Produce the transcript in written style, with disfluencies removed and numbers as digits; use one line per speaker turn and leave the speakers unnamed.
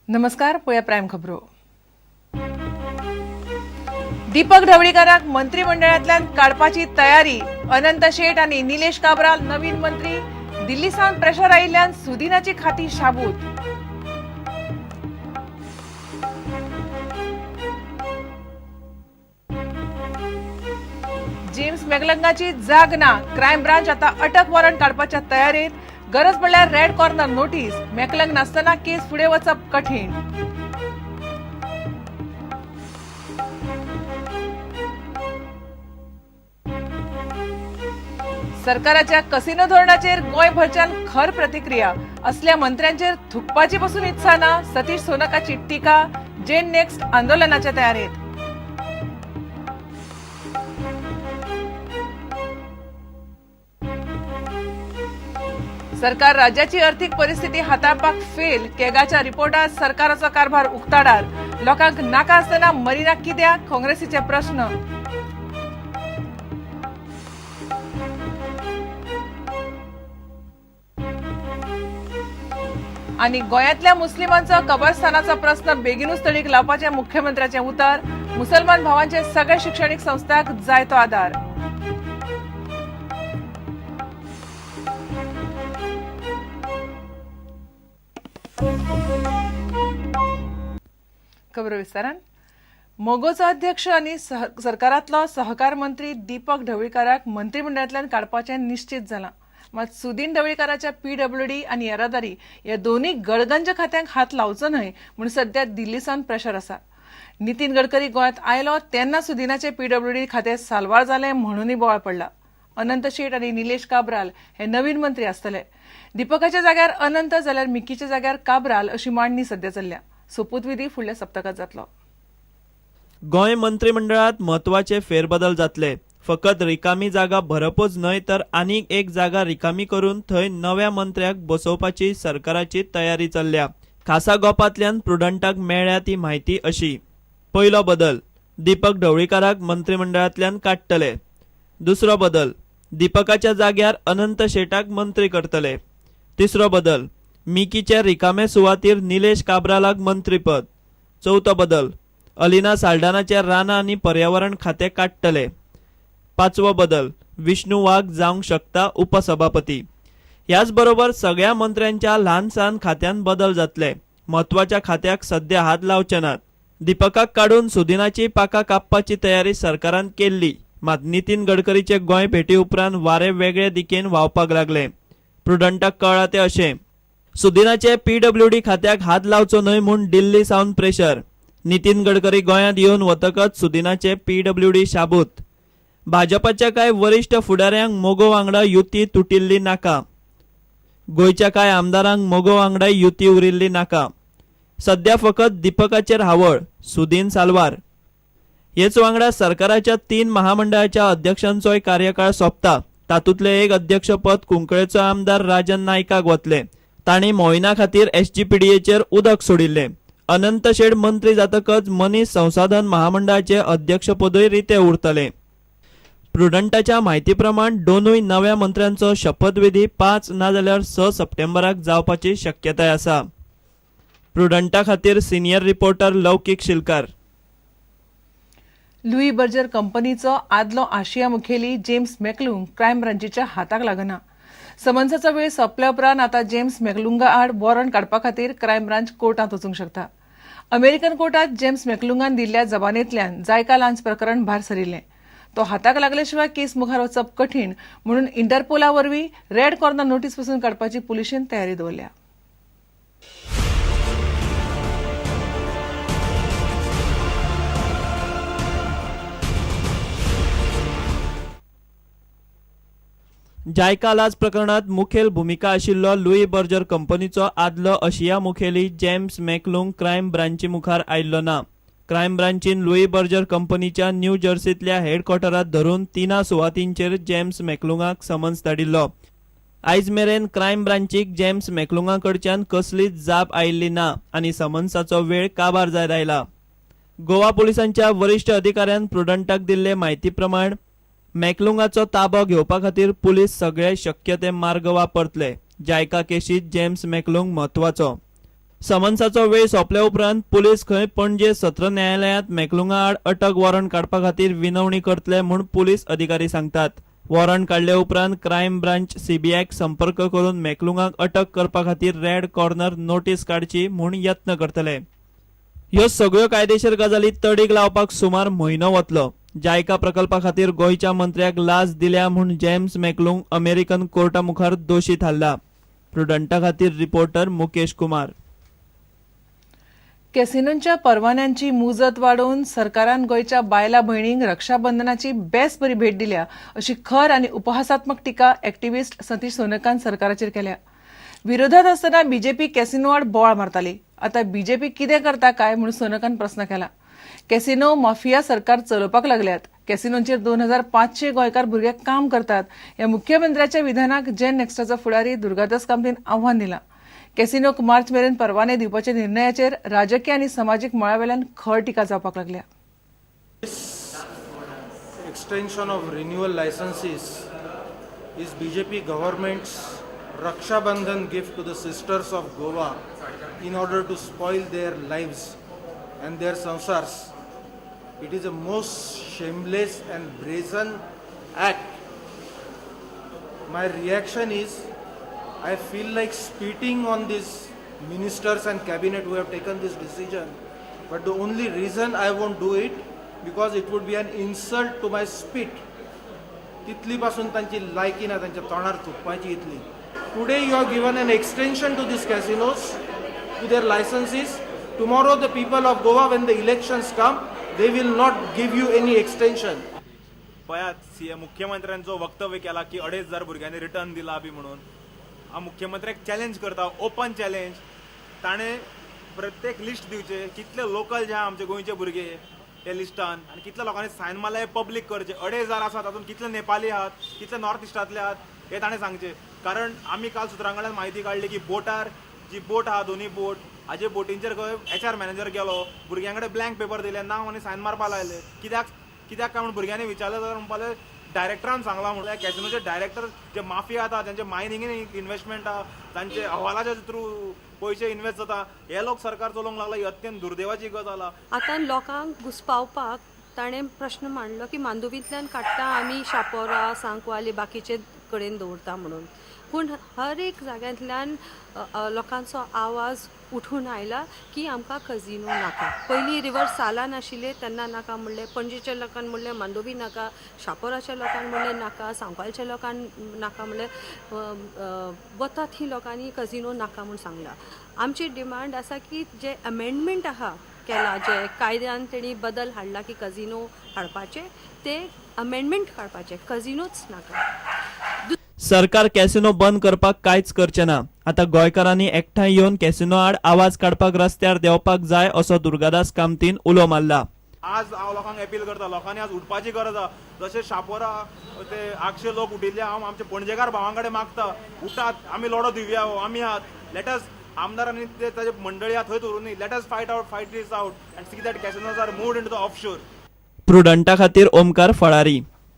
नमस्कार, पळया प्रायम खबरो. दीपक ढवळीकाराक मंत्रिमंडळांतल्यान काडपाची तयारी. अनंत शेट आनी निलेश काब्राल नवीन मंत्री. दिल्ली सावन प्रेशर आयिल्ल्यान सुदिनाची खाती शाबूत. जेम्स मेगलंगाची जाग ना. क्रायम ब्रांच आता अटक वॉरंट काडपाच्या तयारेत. गरज पडल्यार रेड कॉर्नर नोटीस. मेकलंग नासतना केस फुडें वचप कठीण. सरकाराच्या कसिनो धोरणाचेर गोंयभरच्यान खर प्रतिक्रिया. असल्या मंत्र्यांचेर थुकपाची पसून इत्सा ना. सतीश सोनकाची टिका. जेन नेक्स्ट आंदोलनाच्या तयारेत. सरकार राज्याची अर्थीक परिस्थिती हाताळपाक फेल. केगाच्या रिपोर्टात सरकाराचो कारभार उक्ताडार. लोकांक नाका आसतना मरिना कित्याक? काँग्रेसीचे प्रश्न. आनी गोंयांतल्या मुस्लिमांचो कबरस्थानाचो प्रस्न बेगीनूच तडीक लावपाचें मुख्यमंत्र्याचें उतर. मुसलमान भावांचे सगळे शिक्षणीक संस्थांक जाय तो आदार. खबर विस्तारान. मगोचो अध्यक्ष आनी सरकारांतलो सहकार मंत्री दीपक ढवळीकाराक मंत्रिमंडळांतल्यान काडपाचें निश्चित जालां. मात सुदीन ढवळीकाराच्या पीडब्ल्यूडी आनी येरादारी ह्या दोनूय गडगंज खात्यांक हात लावचो न्हय म्हूण सद्या दिल्ली सावन प्रेशर आसा. नितीन गडकरी गोंयांत आयलो तेन्ना सुदिनाचें पीडब्ल्यूडी खातें साल्वार जालें म्हणूनय बोवाळ पडला. अनंत शेट आनी निलेश काब्राल हे नवीन मंत्री आसतले. दीपकाच्या जाग्यार अनंत जाल्यार मिकीच्या जाग्यार काब्राल अशी मांडणी सद्या चल्ल्या. सोपूतविधी फुडल्या सप्तकात जातलो.
गोंय मंत्रिमंडळात म्हत्वाचे फेरबदल जातले. फकत रिकामी जागा भरपच न्हय तर आनीक एक जागा रिकामी करून थंय नव्या मंत्र्याक बसोवपाची सरकाराची तयारी चल्ल्या. खासा गोपांतल्यान प्रुडंटाक मेळ्ळ्या ती म्हायती अशी. पयलो बदल, दीपक ढवळीकाराक मंत्रिमंडळांतल्यान काडटले. दुसरो बदल, दीपकाच्या जाग्यार अनंत शेटाक मंत्री करतले. तिसरो बदल, मिकीचे रिकामे सुवातीर निलेश काब्रालाक मंत्रीपद. चवथो बदल, अलिना साल्डानाचे रानां आनी पर्यावरण खातें काडटले. पांचवो बदल, विष्णू वाघ जावंक शकता उपसभापती. ह्याच बरोबर सगळ्या मंत्र्यांच्या ल्हान सान खात्यांत बदल जातले. म्हत्वाच्या खात्याक सद्या हात लावचे नात. दीपकाक काडून सुदिनाची पाकां कापपाची तयारी सरकारान केल्ली. मात नितीन गडकरीचे गोंय भेटी उपरांत वारे वेगळे दिकेन व्हांवपाक लागले. प्रुडंटाक कळ्ळां तें अशें, सुदिनाचे पीडब्ल्यूडी खात्याक हात लावचो न्हय म्हूण दिल्ली सावन प्रेशर. नितीन गडकरी गोंयांत येवन वतकच सुदिनाचे पीडब्ल्यूडी शाबूत. भाजपाच्या कांय वरिश्ठ फुडाऱ्यांक मगो वांगडा युती तुटिल्ली नाका. गोंयच्या कांय आमदारांक मगो वांगडा युती उरिल्ली नाका. सद्या फकत दीपकाचेर हावळ, सुदीन साल्वार. हेच वांगडा सरकाराच्या 3 महामंडळाच्या अध्यक्षांचोय कार्यकाळ सोंपता. तातूंतलें एक अध्यक्षपद कुंकळेचो आमदार राजन नायकाक वतलें. तांणी मोहिना खातीर एसजीपीडीएचेर उदक सोडिल्लें. अनंत शेट मंत्री जातकच मनीस संसाधन महामंडळाचे अध्यक्षपदूय रितें उरतलें. प्रुडंटाच्या म्हायती प्रमाण दोनूय नव्या मंत्र्यांचो शपथविधी 5 नाजाल्यार 6 सप्टेंबराक जावपाची शक्यताय आसा. प्रुडंटा खातीर senior reporter Laukik Shilkar.
Louis Berger कंपनीचो आदलो आशिया मुखेली जेम्स मेकलुंग क्रायम ब्रांचीच्या हाताक लागना. समन्साचो वेळ सोंपल्या उपरांत आतां जेम्स मेकलुंगा आड वॉरंट काडपा खातीर क्रायम ब्रांच कोर्टांत वचूंक शकता. अमेरिकन कोर्टात जेम्स मेकलुंगान दिल्ल्या जबानेंतल्यान जायका लांच प्रकरण भायर सरिल्लें. तो हाताक लागले शिवाय केस मुखार वचप कठीण म्हणून इंटरपोला वरवीं रेड कॉर्नर नोटीस पसून काडपाची पुलिशेन तयारी दवरल्या.
जायका लाच प्रकरणात मुखेल भुमिका आशिल्लो लुई बर्जर कंपनीचो आदलो आशिया मुखेली जेम्स मॅकलुंग क्रायम ब्रांची मुखार आयिल्लो ना. क्रायम ब्रांचीन लुई बर्जर कंपनीच्या न्यू जर्सींतल्या हेडक्वॉर्टरात धरून 3 सुवातींचेर जेम्स मॅकलुंगाक समन्स धाडिल्लो. आयज मेरेन क्रायम ब्रांचीक जेम्स मॅकलुंगा कडच्यान कसलीच जाप आयिल्ली ना आनी समन्साचो वेळ काबार जायत आयला. गोवा पुलिसांच्या वरिश्ठ अधिकाऱ्यान प्रुडंटाक दिल्ले म्हायती प्रमाण मॅकलुंगाचो ताबो घेवपा खातीर पुलीस सगळे शक्य ते मार्ग वापरतले. जायका केशीत जेम्स मॅकलुंग म्हत्वाचो. समन्साचो वेळ सोंपल्या उपरांत पुलीस खंय पणजे सत्र न्यायालयांत मेकलुंगा आड अटक वॉरंट काडपा खातीर विनवणी करतले म्हूण पुलीस अधिकारी सांगतात. वॉरंट काडले उपरांत क्रायम ब्रांच सीबीआयक संपर्क करून मेकलुंगाक अटक करपा खातीर रेड कॉर्नर नोटीस काडची म्हूण यत्न करतले. ह्यो सगळ्यो कायदेशीर गजाली तडीक लावपाक सुमार म्हयनो वतलो. जायका प्रकल्पा खातीर गोंयच्या मंत्र्याक लाच दिल्या म्हूण जेम्स मेकलुंग अमेरिकन कोर्टा मुखार दोशी थारला. प्रुडंटा खातीर रिपोर्टर मुकेश कुमार.
कॅसिनोंच्या परवान्यांची मुजत वाडोवन सरकारान गोंयच्या बायला भयणींक रक्षाबंधनाची बेस बरी भेट दिल्या अशी खर आनी उपहासात्मक टिका एक्टिव्हिस्ट सतीश सोनकान सरकाराचेर केल्या. विरोधात आसतना बीजेपी कॅसिनो आड बोवाळ मारताली, आतां बीजेपी कितें करता काय म्हूण सोनकान प्रस्न केला. कॅसिनो माफिया सरकार चलोवपाक लागल्यात. कॅसिनोंचेर 2500 गोंयकार भुरगे काम करतात. ह्या मुख्यमंत्र्याच्या विधानाक जेन नेक्स्टाचो फुडारी दुर्गादास कामतीन आव्हान दिलां. कॅसिनोक मार्च मेरेन परवाने दिवपाच्या निर्णयाचेर राजकीय आनी समाजीक मळावेल्यान खर टिका जावपाक लागल्या.
Extension of renewal licenses is BJP government's Raksha Bandhan gift to the sisters of Goa in order to spoil their lives and their samsars. It is a most shameless and brazen act. My reaction is I feel like spitting on these ministers and cabinet who have taken this decision. But the only reason I won't do it, because it would be an insult to my spit. तितली पासून तांची लायकी ना तांच्या तोंडार थुकपाची इतली. Today you have given an extension to these casinos, to their licenses. Tomorrow the people of Goa, when the elections come, they will not give you any extension.
पळयात, C मुख्यमंत्र्यान जो वक्तव्य केला की 2500 भुरग्यांनी रिटर्न दिला बी म्हणून, हांव मुख्यमंत्र्याक चॅलेंज करता, ओपन चॅलेंज. ताणें प्रत्येक लिस्ट दिवचें, कितले लोकल जे आहा आमचे गोंयचे भुरगे त्या लिस्टान आनी कितल्या लोकांनी सायन मारला हें पब्लीक करचें. 2500 आसा, तातूंत कितले नेपाली आहात, कितले नॉर्थ इस्टांतले आहात हें ताणें सांगचें. कारण आमी काल सुत्रां कडल्यान म्हायती काडली की बोटार जी बोट आहा, दोनी बोट हाजे बोटींचेर खंय एचआर मॅनेजर गेलो, भुरग्यां कडेन ब्लँक पेपर दिले, नांव आनी सायन मारपा लायले. कित्याक कित्याक काय म्हूण भुरग्यांनी विचारलें जाल्यार म्हणपाक लागले डायरेक्टरान सांगलां. म्हणल्यार कॅसिनोचे डायरेक्टर जे माफिया आसा, तांचे मायनिंगेन इन्वेस्टमेंट आहा, तांचे हवालाच्या थ्रू पयशे इन्वेस्ट जाता, हे लोक सरकार चलोवंक लागला. ही अत्यंत दुर्दैवाची गजाल आहा.
आतां लोकांक घुसपावपाक ताणें प्रश्न मांडलो की मांडवींतल्यान काडटा आमी, शापोरा, सांकवाले बाकीचे कडेन दवरता म्हणून. पूण हर एक जाग्यांतल्यान लोकांचो आवाज उठून आयला की आमकां कजिनो नाका. पयलीं रिवर सालान आशिल्ले तेन्ना नाका म्हणलें, पणजेच्या लोकान म्हणलें मांडोवी नाका, शापोराच्या लोकान म्हणलें नाका, सांकवालच्या लोकान नाका म्हणलें, वता थंय लोकांनी कजिनो नाका म्हूण सांगलां. आमची डिमांड आसा की जे अमेंडमेंट आहा केला, जे कायद्यान तेणी बदल हाडला की कजिनो हाडपाचे, ते अमेंडमेंट काडपाचे, कजिनोच नाका.
सरकार कॅसिनो बंद करपाक कांयच करचें ना. आतां गोंयकारांनी एकठांय येवन कॅसिनो आड आवाज काडपाक रस्त्यार देंवपाक जाय असो दुर्गादास कामतीन उलो मारला.
आज हांव लोकांक अपील करता, लोकांनी आज उठपाची गरज आहा. जशें शापोरा ते आगशे लोक उठिल्ले, हांव आमचे पणजेकार भावां कडेन मागता, उठात, आमी लढो दिवया हो, आमी आहात. Let us आमदार आनी ते ताजे मंडळी आहा थंय दवरूनी, let's fight out, fight this out and see that casinos are moved into the offshore.
प्रुडंटा खातीर ओमकार फळारी.